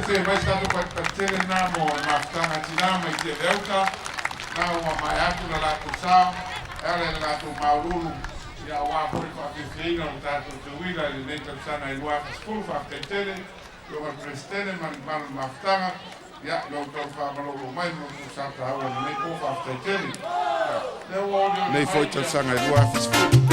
Se mai se tatou patipati tele lena mo le mafutaga a tina mai Tiavea-uta, na ua maea atu le latou sao e ala i le latou maualulu, ia aua foi le faafiafiaina o le tatou teuila i lenei tausaga e 2010. Faafetai tele, afioga i le Peresetene ma le mamalu o le mafutaga, ia lo outou faamalolo mai ma lo outou sa taua i lenei po. Faafetai tele. Lea ua olioli Nei mai foi tausaga e 2010.